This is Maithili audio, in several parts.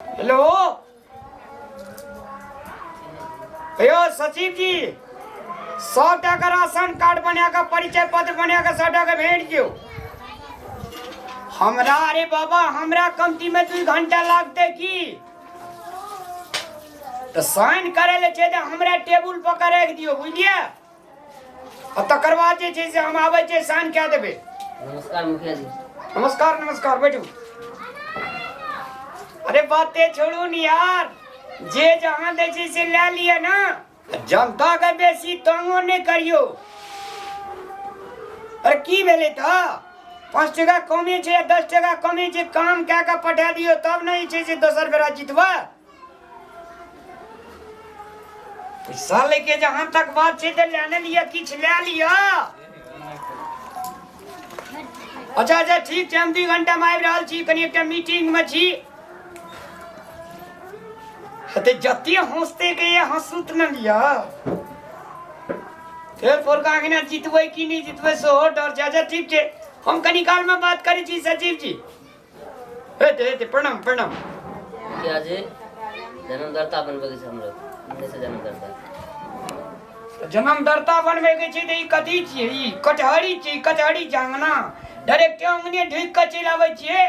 हेलो हेयो सचिव जी 100 टाका राशन कार्ड बना कऽ परिचय पत्र बना कऽ 100 टाका भेट दियौ हमरा। अरे बाबा हमरा कमतीमे 2 घंटा लागतै की तऽ साइन करै लए छै तऽ हमरा टेबुल पर कऽ राखि दियौ बुझलियै। आ तकर बाद जे छै से हम आबै छियै साइन कए देबै। नमस्कार मुखिया जी। नमस्कार नमस्कार, बैठू। अरे बाते छोड़ू ने यार, जे जहाँ दै छै से लए लिअ ने, जनता के बेसी तंगो नहि करियौ। अरे की भेलै तऽ 5 टका कमे छै या 10 टका कमे छै, काम कए कऽ पठा दियौ तब ने जे छै से दोसर बेरा जितबै। पैसा लेके जहाँ तक बात छै तऽ लए ने लिअ, किछु लए लिअ। अच्छा अच्छा ठीक छै, हम 2 घंटामे आबि रहल छी, कनि एकटा मीटिंगमे छी। तऽ जते हँसते के ये हँसुत ने लिअ, फेर फोरका अङ्गना जितबै कि नहि जितबै सेहो डर छै। अच्छा ठीक छै, हम कनि कालमे बात करै छी सचिव जी। हेते हेते, प्रणाम प्रणाम। मुखिया जी, जन्मदाता बनबै के छै हमरो, नहि छै जन्मदाता। जन्मदाता बनबै के छै तऽ ई कथी छियै? ई कचहरी छियै, कचहरी छै अङ्गना। डायरेक्ट अङ्गने ढुकि कऽ चलि आबै छियै।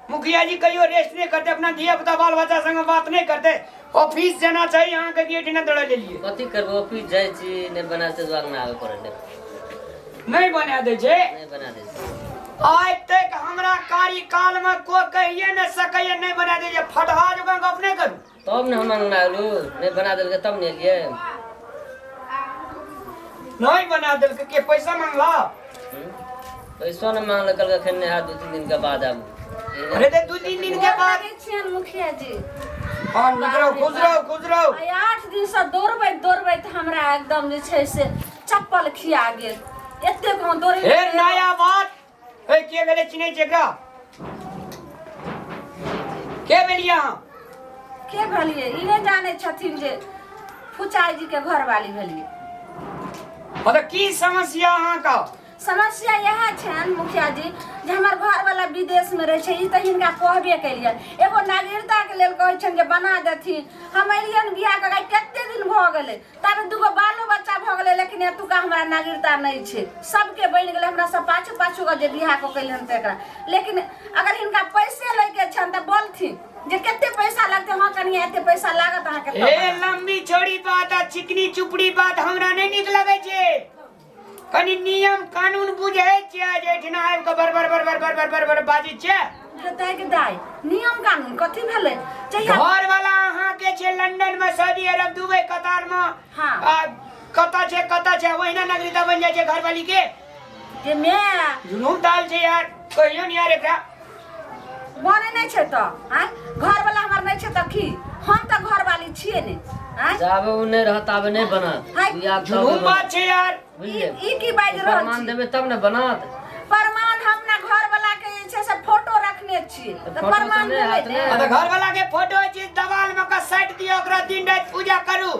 मुखिया जी कहियो रेस्ट नहि करतै, अपना धिया पुता बाल बच्चा संगे बात नहि करतै। ऑफिस जाना चाही अहाँके कि एहिठिना दौड़ै लेलियै? कथी करबै, ऑफिस जाइ छी नहि बना दै छै, आबे पड़ै छै। नहि बना दै छै? नहि बना दै छै। आइ तक हमरा कार्यकाल में कोई कहिए न सकैए नहीं बना दे, फटहा जकाँ गप नहीं करू। तब ने हम अंगना एलू, नहीं बना देलकै तब ने एलियै। नहीं बना देलकै के पैसा मांगला? पैसो ने मांगल, कहलकै एखन नहि हैत, 2-3 दिन के बाद आबू। अरे ते 2-3 दिन के बाद। छियनि मुखिया जी। हाँ निकलो, खुश रहो खुश रहो। आइ 8 दिन से दौड़बैत दौड़बैत हमरा एकदम जे छै से चप्पल खिया गेल, एतेक हम दौड़े। फेर नया बात। ए के भेलै, चिन्है छै एकरा? के भेलियै अहाँ? के भेलियै ई नहि जानै छथिन जे फुचाई जी के घरवाली भेलियै। मतलब की समस्या अहाँके? समस्या इएह छनि मुखिया जी जे हमर घरवाला विदेश में रहै छै, ई तऽ हिनका कहबे केलियनि, एगो नागरिकताके लेल कहै छनि जे बना देथिन। हम एलियनि बियाह कऽ के कते दिन भऽ गेलै, ताबे 2 बालो बच्चा भऽ गेलै, लेकिन एतुका हमरा नागरिकता नहि छै। सबके बनि गेलै, हमरा सब पाछू पाछू कऽ जे बियाह कऽ केलियनि तकरा। लेकिन अगर हिनका पैसे लैके छनि तऽ बोलथिन जे कते पैसा लगतै। हाँ कनिया, एते पैसा लागत अहाँके। ए लंबी चौड़ी बात आ चिकनी चुपड़ी बात हमरा नहि नीक लगै छै। कनि नियम कानून बुझै छियै जे एहिठिना आबि कऽ बड़ बड़ बड़ बड़ बड़ बड़ बड़ बड़ बाजै छियै। दाइ के दाइ, नियम कानून कथी भेलै? जहिया घर वाला अहाँ के छै लंदन में, सऊदी अरब, दुबई, कतार में। हाँ। आ, कतऽ छै कतऽ छै, ओहिना नागरिकता बनि जाइ छै घरवाली के। जे मैं जुलूम दाल छै यार, कहियो ने यार एकरा। बने नहि छै तऽ आँय, घरवाला हमर नहि छै तऽ की, हम तऽ घरवाली छियै ने आँय। जाबे उ नहि रहत ताबे नहि बनत। हाय। बियाह तबे जुलूम बनत। बात छै यार। बुझलियै? ई की बाजि रहल प्रमाण छी? देबै तब ने बनत। प्रमाण हम अपना घरवाला के जे छै से फोटो रखने छियै तऽ तऽ फोटो प्रमाण से नहि देबै हैत ने। ने। आ तऽ घरवाला के फोटो छै दवाल में के साटि दियौ, ओकरा दिन राति पूजा करू,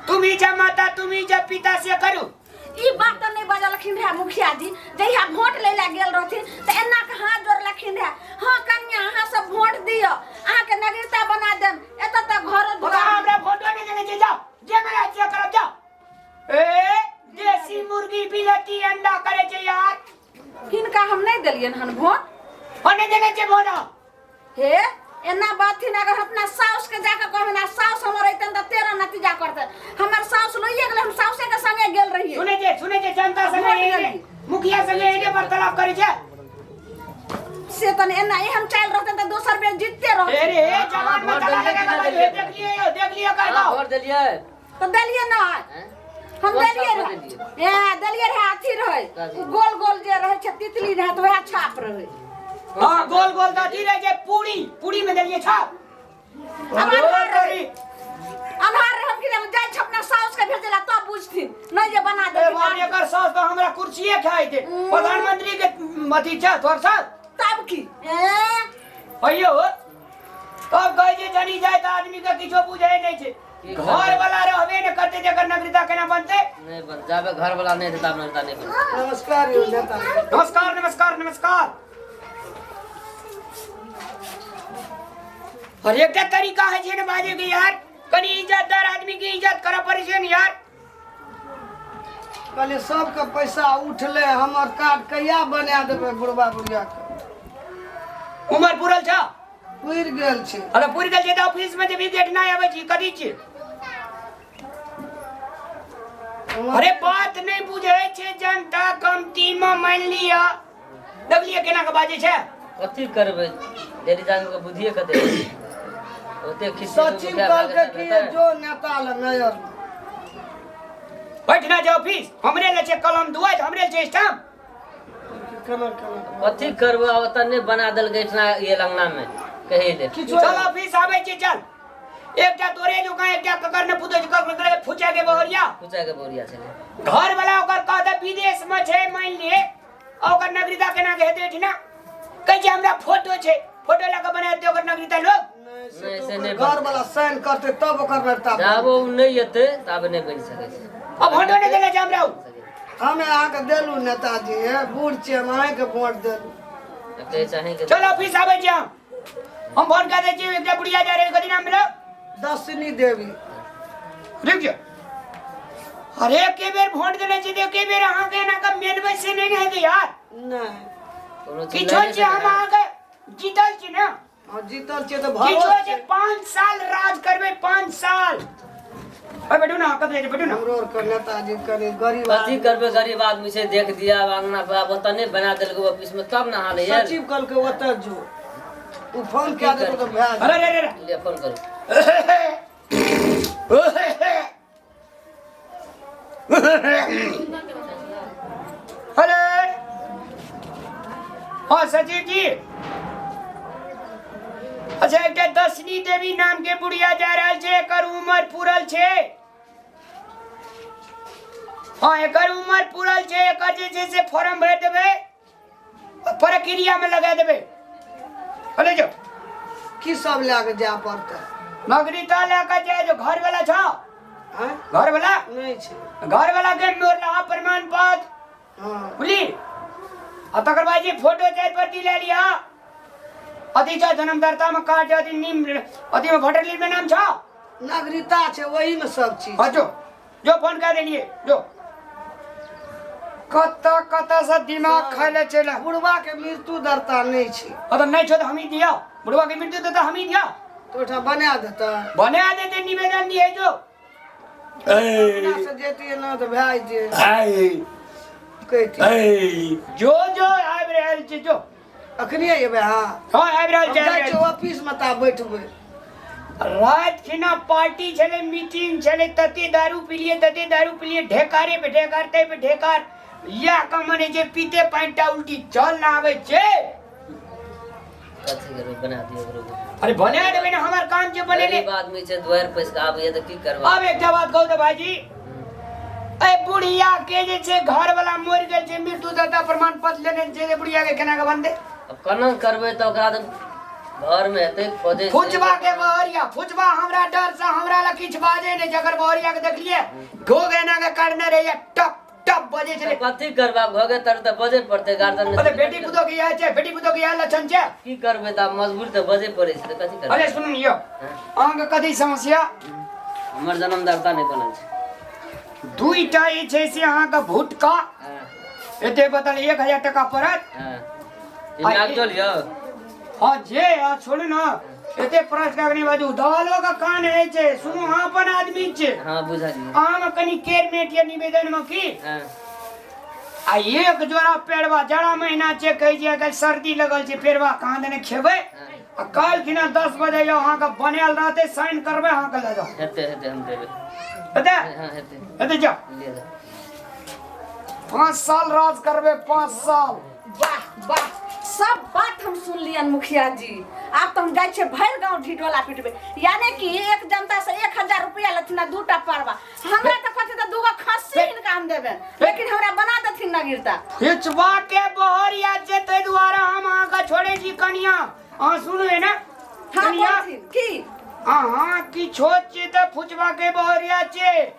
तुम ही जा माता तुम ही जा पिता से करू। ई बात तऽ नहि बजलखिन रहे मुखिया जी, जहिया वोट लै लए गेल रहथिन तऽ एना के हाथ जोड़लखिन रहे, हाँ कन्या अहाँ सब वोट दिअ, अहाँके नागरिकता बना देम। एतऽ तऽ घरो ओकरा दुआर हमरा फोटो नहि देने छै, जाओ जे मेरा से करब जाओ। ए देसी मुर्गी बिलती अंडा करे छै यार। हिनका हम नहि देलियनि हन वोट। हम नहि देने छै वोट। हे एना बाथिन, अगर अपना साउस के जाके कहबनि आ साउस हमर अइतन तऽ 13 नतीजा करतै। हमर साउस लइए गेलै, हम साउसे के संगे गेल रहियै। सुनै छै सुनै छै, जनता संगे वोट एहने देली। मुखिया संगे एहने वार्तालाप करै छै। से तने एना एहन चालि रहतै तऽ दोसर बेर जीतते रहतै। अरे हे जवान में वोट ताला देलियै लगा कि नहि के देलियै? देख लियौ, देख लियौ अहाँ कहलौ। वोट देलियै? तऽ देलियै नहि। हैं? हम कोन देलियै छाप रहै। देलियै? ए देलियै रहै, अथी रहै, कथी? ओ गोल गोल जे रहै छै तितली रहै तऽ वएह छाप रहै। हाँ गोल गोल तऽ अथी रहै छै पूरी, पूरी में देलियै छाप। अब अन्हार रहै, अन्हार रहै, हम कि हम जाइ छी अपना साउस के भेजै ला तब बुझथिन नहि जे बना ए देथिन। बाप रे, एकर साउस तऽ हमरा कुर्सिये खाइ छै। प्रधानमंत्री के अथी छै तोहर साउस? तब की? ए अइयो तब कहै छै जनी जाय तऽ आदमी के किछो बुझै नहि छै। की घर वाला रहबे ने करते जकर नागरिकता केना बनते? नहि बन, जाबे घर वाला नहि हेतै ताबे नागरिकता नहि बनतै। नमस्कार यौ नेता। नमस्कार नमस्कार नमस्कार। और एकटा तरीका होइ छै ने बाजै के यार, कनि इज्जतदार आदमी के इज्जत करऽ पड़ै छै ने यार। कहलियै सबके पैसा उठलै, हमर कार्ड कहिया बना देबै बुढ़बा बुढ़िया के? उमर पूरल छ? पुरि गेल छै। अरे पुरि गेल छै तऽ ऑफिस में जेबही, गेट नहि आबै छी, कथी छी? अरे बात नहि बुझै छै जनता, कमती मे मानि लिअ। देखलियै केना के बाजै छै? कथी करबै, डेली जान के बुद्धिए कते ओते खिस्से सचिव कहलकै कि जो नेता लग मेयर बैठना छै ऑफिस, हमरे ले छै कलम दुआइत, हमरे ले छै स्टाम्प। केना केना कथी करबै, ओतऽ नहि बना देलकै इतना ये अंगना में कही ले। किछो चल ऑफिस आबै छी, चल। एकटा तोरे जोका एकटा ककर ने पुतै ककर फुचा के बहरिया, फुचा के बहरिया छलै। घर वाला ओकर कहता विदेश में छै, मान लिए आ ओकर नागरिकता केना के हेतै? एठिना कहै छै हमरा फोटो छै, फोटो लऽ कऽ बना देतै ओकर नागरिकता लोग? नहि, से नहि, तऽ से ओकर नहि घर बनतै। वाला साइन करतै तब ओकर नागरिकता जाब बनतै। ओ नहि एतै ताबे नहि बनि सकै छै। अब फोटो नहि देले छै हमरा उ। हमे अहाँके देलू नेताजी, हे बूढ़ छियै हम, अहाँके वोट देलू। कहै छै अहींके। चल ऑफिस आबै छी हम हम फोन कऽ दै छी। एकटा बुढ़िया जा रहल, कथी नाम भेलो? दर्शिनी देवी। रुक जाओ। अरे एके बेर वोट देने छी तऽ एके बेर अहाँके एना कऽ मेलबै से नहि ने हेतै यार। नहि, कोनो चीज किछो नहि छै, हम अहाँके जीतल छी ने। हँ, जीतल छियै तऽ किछो भरोस छै, 5 साल राज करबै, 5 साल। अरे बैठू ना, कतऽ जाइ छी? बैठू ना। हमरो आरके नेताजी कनि गरीब कथी आदमी। करबै, गरीब आदमी छै, देख दिया अंगना पर आब ओतऽ नहि बना देलकै ऑफिस में तब ने हाल यार। सचिव कहलकै ओतऽ जो, ओ फोन कए देतौ तऽ भए अरे अरे अरे। ले फोन करू। हेलो, हाँ सचिव जी। अच्छा, एकटा दशनी देवी नाम के बुढ़िया जा रहल छै, एकर उमर पूरल छै। हाँ, एकर उमर पूरल छै। एकर जे छै से फॉर्म भरि देबै, प्रक्रिया में लगा देबै। अरे जो की सब लए कऽ जाय पड़तै? नागरिकता लए कऽ जाय जो। घर वाला छौ? आँय? घर वाला? नहि छै। घर वाला के मोरला प्रमाण पत्र। बुझली? आ तकर बाद जे फोटो चारि प्रति लए लिअ। अथी छ जन्मदाता में कार्ड, अथी निम्न अथी में वोटर लिस्ट में नाम छ? नागरिकता छै, ओही में सब चीज। हाँ, जो जो, फोन कर देलिए, जो। कतऽ कतऽ से दिमाग खाय ले चलि। बुढ़वा के मृत्यु दरता नहि छै। अगर नहीं छो तो हम ही दिया, बुढ़वा के मृत्यु तो हम ही दिया। तऽ ओहिठाम बना देतै? बना देते, निवेदन दिए जो। अपना से जैतियै ने तऽ भए जैतियै, कहितियै। जो जो, आबि रहल छी, जो। अखने एबै अहाँ? हाँ, आबि रहल हम छी, आबि जाइ रहल छियै ऑफिस मे, ता बैठबै। राति खिना पार्टी छलै, मीटिंग छलै, तते दारू पिलिए, तते दारू पिलिए, ढेकारे पे ढेकार, तै पे ढेकार। इएह कमन छै, पीते पानिटा उल्टी चल ना आबै छै। कथी करबै, बना दियौ ओकरो। अरे बना देबै ने, हमर काम छै बनेने। गरीब आदमी छै, दुआरि पैस कऽ आबैया तऽ की करबै? आब एकटा बात कहू तऽ भाईजी, ए बुढ़िया के जे छै घर वाला मरि गेल छै, मृत्यु दाता प्रमाण पत्र लेने छै, जे बुढ़िया के केना के बनतै? अब केना करबै तऽ ओकरा तऽ घरमे हेतै खोजै छै। फुचबा के बहरिया, फुचबा हमरा डर से हमरा लग किछु बाजै नहि। जकर बहरिया के देखलियै, घोघ एना के करने रहैया, टप टप बजै छलै। तऽ कथी करबै, आब घोघे तर तऽ बजै पड़तै गार्जियन। अरे बेटी पुतोह के इएह छै, बेटी पुतोह के इएह लक्षण छै। की करबै तऽ आब मजबूर तऽ बजै पड़ै छै, तऽ कथी करबै? अरे सुनू यौ, अहाँके कथी समस्या? हमर जन्मदाता नहि बनल छै। दुईटा जे छै से अहाँके भुटका एते बतल 1000 टका पड़त। हँ, ई नागजल यौ। हाँ जे आ छोड़ू ने, एते प्रश्न के नहि बाजू, दवालो के कान होइ छै। सुनू, अहाँ अपन आदमी छै। हँ, बुझलियै। अहाँमे कनि केर मेट या निवेदन मे की आ एक जोड़ा पेड़वा, जाड़ा महीना छै, कहै छै आइ सर्दी लगल छै, पेड़वा कहाँ देने खेबै। आ काल्हि खिना 10 बजे यौ अहाँके बनायल रहतै, साइन करबै, अहाँके लऽ जाउ। हेतै हेतै, हम देबै। हेतै? हँ, हेतै। हेतै, जाउ। ले जाउ। 5 साल राज करबै, 5 साल। वाह वाह, सब बात हम सुनलियन मुखिया जी। आब तऽ हम जाइ छियै, भरि गाँव ढिढोला पिटबै। यानी कि एक जनता से 1000 रुपया लेथिन आ दूटा परवा। हमरा तऽ कहथिन तऽ दूगो खस्सी हिनका हम देबनि, लेकिन हमरा बना देथिन नगीरता। खिचवा के बहरिया छै, ताहि दुआरे हम अहाँके छोड़ै छी। कनिया, अहाँ सुनू ने। हाँ। कनिया। बोलथिन की? अहाँ किछो छी तऽ फुचवा के बहरिया छै।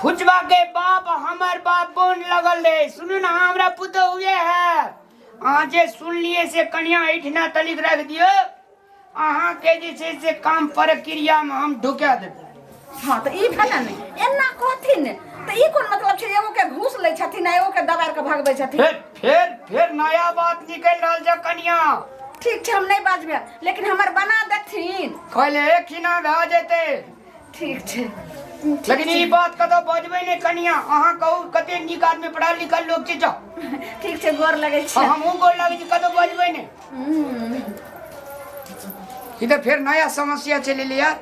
फुचवा के बाप हमर बाप बोन लगल रहे। सुनू ने, अहाँ हमरा पुतहुए है। अहाँ जे सुनलिए से कनिया एहिठिना तलिक राखि दियौ। अहाँके जे छै से काम प्रक्रियामे हम ढुका देबै। हँ तऽ ई भेलै ने, एना कहथिन ने तऽ ई कोन मतलब छै? एगो के घूस लै छथिन आ एगो के दबाड़ के भगबै छथिन। फेर फेर फेर नया बात निकलि रहल छै कनिया। ठीक छै, हम नहि बाजबै, लेकिन हमर बना देथिन। कहले एक खिना भए जेतै। ठीक छै, लेकिन ई बात कतौ बजबै नहि कनिया। अहाँ कहू, कते नीक आदमी, पढ़ल लिखल लोक छी, जाउ। ठीक छै, गोर लगै छै। हमहूँ गोर लगै छी, कतौ बजबै नहि। ई तऽ फेर नया समस्या चलि एलै यार।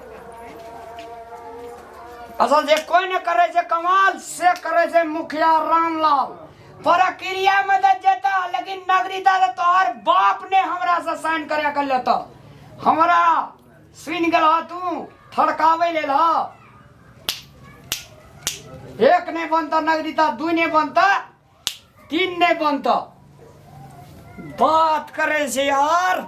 असल जे कोइ नहि करै छै कमाल, से करै छै मुखिया रामलाल। प्रक्रिया में तऽ जेता, लेकिन नागरिकता तऽ तोहर बाप ने हमरा से साइन करा के लेता। हमरा सुनि गेल तू थड़काबै लेल ह। एक नहि बनता नागरिकता, दू नहि बनता, तीन नहि बनता। बात करै छै यार।